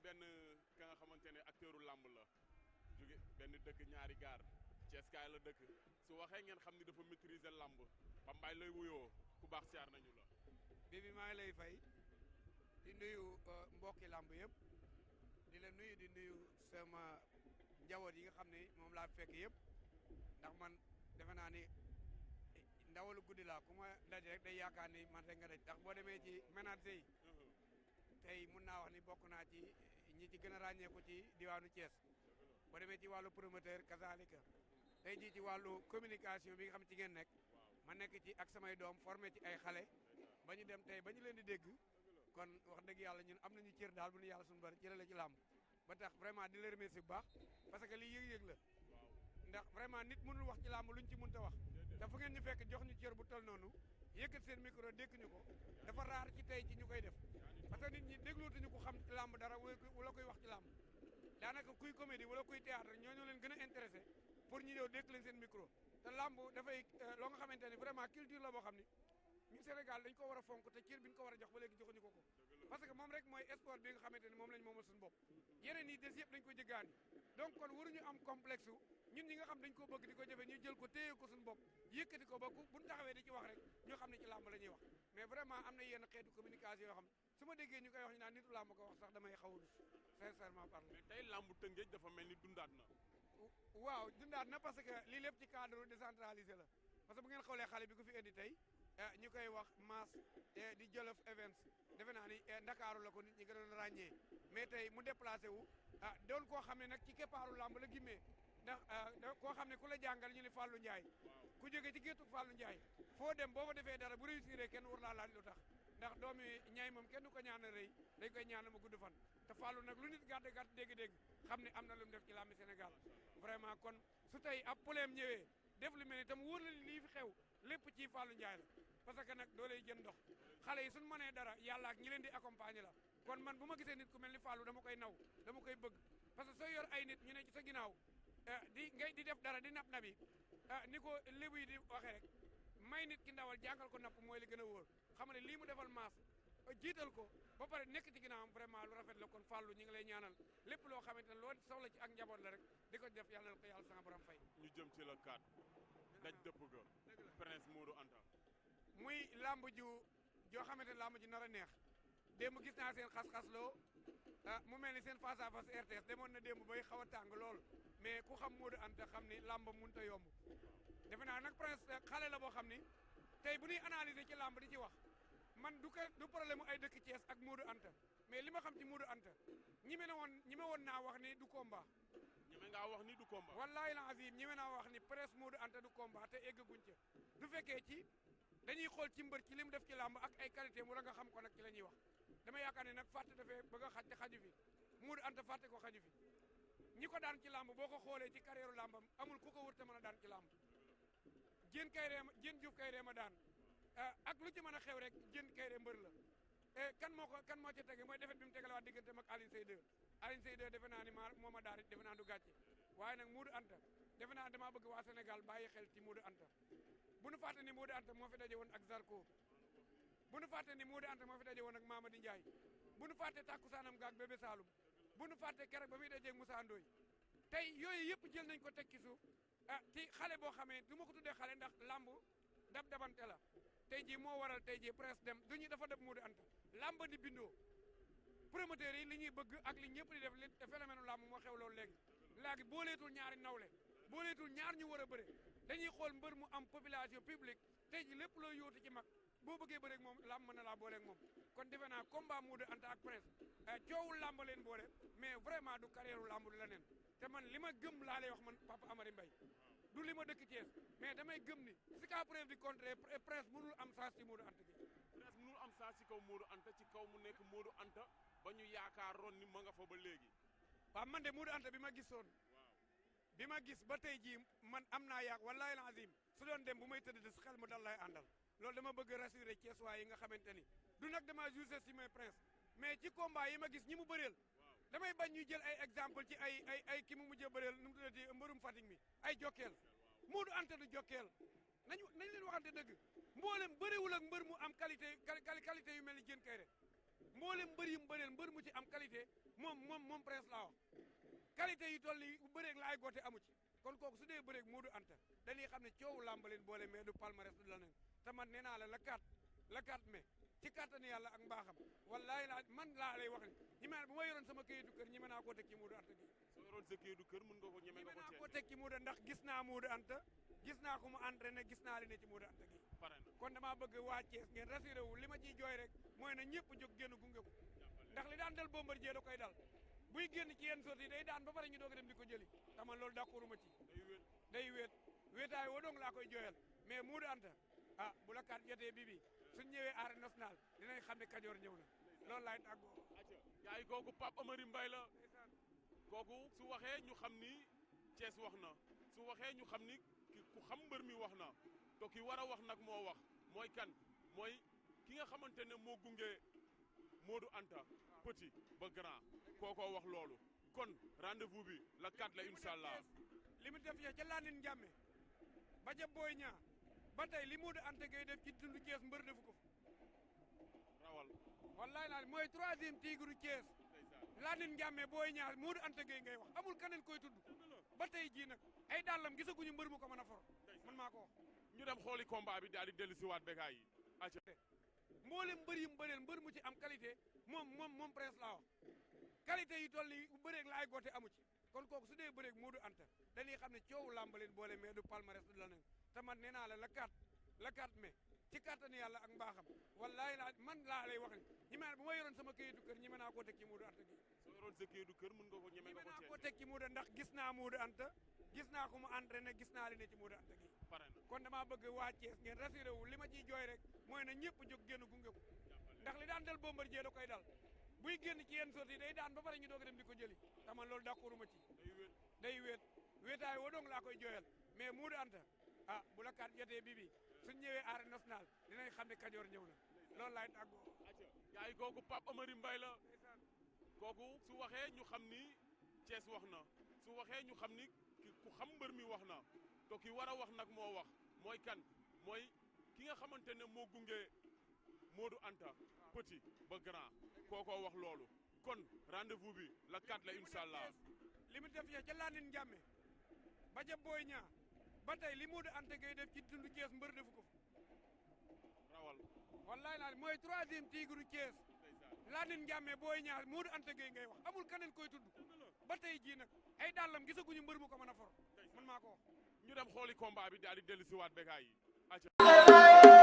benn ka nga xamante ne acteuru làmb la jóge benn dëkk ñaari gaar Thiès kaay la dëkk su waxee ngeen xam ni dafa maîtriser làmb Pambaay lay wuyoo ku baax siyaar nañu la. bi maa ngi lay fay di nuyu mbokki làmb yëpp di la nuyu di nuyu sama njaboot yi nga xam ne moom laa fekk yëpp ndax man defe naa ni ndawalu guddi laa ku ma daj rek day yaakaar ni man rek nga daj ndax boo demee ci ménager yi tey mun naa wax ni bokk naa ci ñi ci gën a ràññeeku ci diwaanu Thiès boo demee ci wàllu promoteur kazalika tey jii ci wàllu communication bi nga xam ci ngeen nekk ma nekk ci ak samay doom formé ci ay xale ba ñu dem tey ba ñu leen di dégg kon wax dëgg yàlla ñun am nañu cër daal bu ñu yàlla suñu bari jëlee la ci làmb ba tax vraiment di la remercier bu baax parce que lii yëg-yëg la ndax vraiment nit mënul wax ci làmb luñ ci mënta wax te fu ngeen ñu fekk jox ñu cër bu tol noonu yëkkat seen micro dékk ñu ko dafa raar ci tey ci ñu koy def parce que nit ñi déglootuñu ko xam ci làmb dara wala koy wax ci làmb daanaka kuy comédie wala kuy théâtre ñoo leen gën a intéressé pour ñu ñëw dékk leen seen micro te làmb dafay loo nga xamante ni vraiment culture la boo xam ni ñun Sénégal dañ ko war a fonk te cër bi ñu ko war a jox ba léegi joxuñu ko parce que moom rek mooy sport bi nga xamante ni moom lañ moomal suñu bopp yeneen yi des yëpp dañ ko jëggaani donc kon waruñu am complexe ñun ñi nga xam dañ ko bëgg di ko jëfe ñu jël ko téye ko suñu bopp yëkkati ko ba buñ taxawee di ci wax rek ñoo xam ne ci làmb la ñuy wax mais vraiment am na yenn xeetu communication yoo xam su ma déggee ñu koy wax ñu naan nitu làmb ko wax sax damay xaw a dus sincèrement parler. mais tey làmb Tëngéej dafa mel ni dundaat na. waaw dundaat na parce que lii lépp ci cadre décentralisé la parce que bu ngeen xoolee xale bi ko fi indi tey ñu koy wax Mass di Jolof Events defe naa ni Ndakaaru la ko nit ñi gën a ràññee mais tey mu déplacé wu doon koo xam ne nag ci keppaaru làmb la gimmee ndax koo xam ne ku la jàngal ñu ne Fallou Ndiaye ku jóge ci géttu Fallou Ndiaye foo dem boo fa defee dara bu réussir kenn war laa laaj lu tax ndax doomi ñaay moom kenn du ko ñaanal rëy dañ koy ñaanal ma gudd fan te Fallou nag lu nit gàtt gàtt dégg-dégg xam ne am na lu mu def ci làmbi Sénégal vraiment kon su tey ab problème ñëwee def lu mel ni tam wóor na lii fi xew lépp ci Fallou Ndiaye la parce que nag doo lay jën ndox xale yi suñu mënee dara yàlla ak ñi leen di accompagner la kon man bu ma gisee nit ku mel ni Fallou dama koy naw dama koy bëgg parce que soo yor ay nit ñu ne ci sa ginnaaw ngay di def dara di nap nabi ni ko lébu yi di waxee rek may nit ki ndawal jàngal ko napp mooy li gën a wóor xam ne lii mu defal Mass jiital ko ba pare nekk ci ginnaawam vraiment lu rafet la kon Fallou ñi ngi lay ñaanal lépp loo xamante ne loo soxla ci ak njaboot la rek di ko def yàlla na ko yàlla sama borom fay. ñu jëm ci la 4 daj dëpp ga Prince Modou Anta. muy lamb joo xamante ne lamb ji nar a neex démb gis naa seen xas-xas loo mu mel ni seen face à face RTS demoon na démb bay xaw a tàng lool mais ku xam Modou Anta xam ni lamb mënut a yomb defe naa nag Prince xale la boo xam ni tey bu ñuy analyser ci lamb di ci wax man du problème mu ay dëkk Thiès ak Modou Anta mais li ma xam ci Modou Anta ñi me woon naa wax ni du combat. ñeme ngaa wax ni du combat. wallaahi la azim ñi me naa wax ni Prince Modou Anta du combat te eggaguñ ca du fekkee ci dañuy xool ci mbër ci li mu def ci làmb ak ay qualité mu la nga xam ko nag ci la ñuy wax dama yaakaar ne nag fàtte dafee bëgg a xaj te xaju fi Modou Anta fàtte ko xaju fi ñi ko daan ci làmb boo ko xoolee ci carrière làmbam amul ku ko wër te mën a daan ci làmb Diène Diouf Kayré ma daan ak lu ci mën a xew rek Diène Kayré mbër la kan moo ci tege mooy defet bi mu tegalewaat diggante ak Alioune Seye 2 defe naa ni moo ma daal defe naa du gàcce waaye nag Modou Anta defe naa damaa bëgg waa Sénégal bàyyi xel ci Modou Anta bu nu fàtte ni Modou Anta moo fi daje woon ak Zarko bu nu fàtte ni Modou Anta moo fi daje woon ak Mamadi Ndiaye bu nu fàtte takkusaanam gaag Bébé Saloum bu nu fàtte keroog ba muy dajeeg Moussa Ndoye tey yooyu yëpp jël nañ ko teg ci suuf ci xale boo xamee du ma ko tuddee xale ndax lamb dabante la tey jii moo waral tey jii presse dem du ñu dafa def Modou Anta lamb di bindoo promoteurs yi li ñuy bëgg ak li ñëpp di def li phénomène lamb moo xew loolu léegi booleetul ñaari nawle booleetul ñaar ñu war a bëre dañuy xool mbër mu am population publique tey ji lépp loo yóotu ci mag boo bëggee bëreeg moom lamb mën na laa booleeg moom kon defe naa combat Modou Anta ak Prince coowul lamb leen boole mais vraiment du carrière lamb du leneen te man li ma gëm laa lay wax man Papa Amary Mbaye du li ma dëkk Thiès mais damay gëm ni si cas preuve du contraire Prince mënul am chance ci Modou Anta gi Prince mënul am chance ci kaw Modou Anta ci kaw mu nekk Modou Anta ba ñu yaakaaroon ni ma nga fa ba léegi waaw man de Modou Anta bi ma gisoon bi ma gis ba tey jii man am naa yaak wallaahi la azim su doon dem bu may tëdd de si xel mu dal lay àndal loolu dama bëgg rassurer Thiès waa yi nga xamante ni du nag dama jugé si mes Prince mais ci combat yi ma gis ñi mu bëreel damay bañ ñuy jël ay exemple ci ay ki mu mujjee bëreel nu mu tuddati mbërum Fatick mi ay jokkeel Modou Anta du jokkeel nañ leen waxante dëgg mboolem bëriwul ak mbër mu am qualité yu mel ni Diène Kayré mboolem mbër yi mu bëreel mbër mu ci am qualité moom Prince laa wax qualité yi toll nii bu bëreeg laay goote amu ci kon kooku su dee bëreeg Modou Anta dañuy xam ne coowu làmb leen boole mais du palmarès du leneen te man nee naa la la 4 mai ci kàttanu yàlla ak mbaaxam wallahi man laa lay wax ni ñi bu ma yoroon sama këyitu kër ñi naa koo teg ci Modou Anta gi soo yoroon sa këyitu kër mën nga ko ñeme nga naa koo teg ci Modou ndax gis naa Modou Anta gis naa ko mu entraîné gis naa li ne ci Modou Anta gi kon damaa bëgg waa Thiès ngeen rassuré wu li ma ciy jooy rek mooy na ñëpp jóg génn gunge ko ndax li daan dal Bombardier da koy dal buy génn ci yenn sorti day daan ba pare ñu doog a dem di ko jëli tama loolu d'accorduma ci day wéetaay woo dong laa koy jooyal mais Modou Anta bu la kat jotee bi suñ ñëwee arène nationale dinañ xam ne Kajoor ñëw na loolu laay tàggoo gaa yi kooku Pape Amary Mbaye la kooku su waxee ñu xam ni Thiès wax na su waxee ñu xam ni ku xam mbër mi wax na to ki war a wax nag moo wax mooy kan mooy ki nga xamante ne moo gunge Modou Anta petit ba grand kookoo wax loolu kon rendez-vous bi la 4 la incha allah li mu def ca Landing Njàmme ba ca Boy Niang ba tey li Modou Anta Gueye def ci dundu Thiès mbër defu ko rawal wallahi naa mooy 3e tigre Thiès Landing Njàmme Boy Niang Modou Anta Gueye ngay wax amul keneen koy tudd ba tey jii nag ay dàllam gisaguñu mbër mu ko mën a for man maa ko wax ñu dem xooli combat bi daal di dellu si waat békaay yi acca mboolem mbër yi mu bëreel mbër mu ci am qualité moom Prince laa wax qualité yi toll nii bu bëreeg laay goote amu ci kon kooku su dee bëreeg Modou Anta dañuy xam ne coowu làmb leen boole mais du palmarès du leneen te man nee naa la la 4 mai ci kàttanu yàlla ak mbaaxam wallahi man laa lay wax ni bu ma yoroon sama këyitu kër ñi naa koo teg ci Modou Anta gi soo yoroon sa këyitu kër mën nga ko ñeme nga naa koo teg ci Modou ndax gis naa Modou Anta gis naa ko mu entraîné gis naa li ne ci Modou Anta gi kon damaa bëgg waa Thiès ngeen rassuré wu li ma ciy jooy rek mooy na ñëpp jóg génn gunge ko ndax li daan dal Bombardier da koy dal buy génn ci yenn sorti day daan ba pare ñu doog a dem di ko jëli tama loolu d'accorduma ci day wéetaay woo dong laa koy jooyal mais Modou Anta bu la kat jotee bi suñ ñëwee arène nationale dinañ xam ne Kajoor ñëw na loolu laay tàggoo gaa yi kooku Pape Amary Mbaye la kooku su waxee ñu xam ni Thiès wax na su waxee ñu xam ni ku xam mbër mi wax na to ki war a wax nag moo wax mooy kan mooy ki nga xamante ne moo gunge Modou Anta petit ba grand kookoo wax loolu kon rendez-vous bi la 4 la incha allah li mu def ca Landing Njàmme ba ca Boy Niang ba tey li Modou Anta Gueye def ci dundu Thiès mbër defu ko rawal wallahi mooy 3e tigre Thiès Landing Njàmme Boy Niang Modou Anta Gueye ngay wax amul keneen koy tudd ba tey jii nag ay dàllam gisaguñu mbër mu ko mën a for man maa ko wax ñu dem xooli combat bi daal di dellu si waat békaay yi acca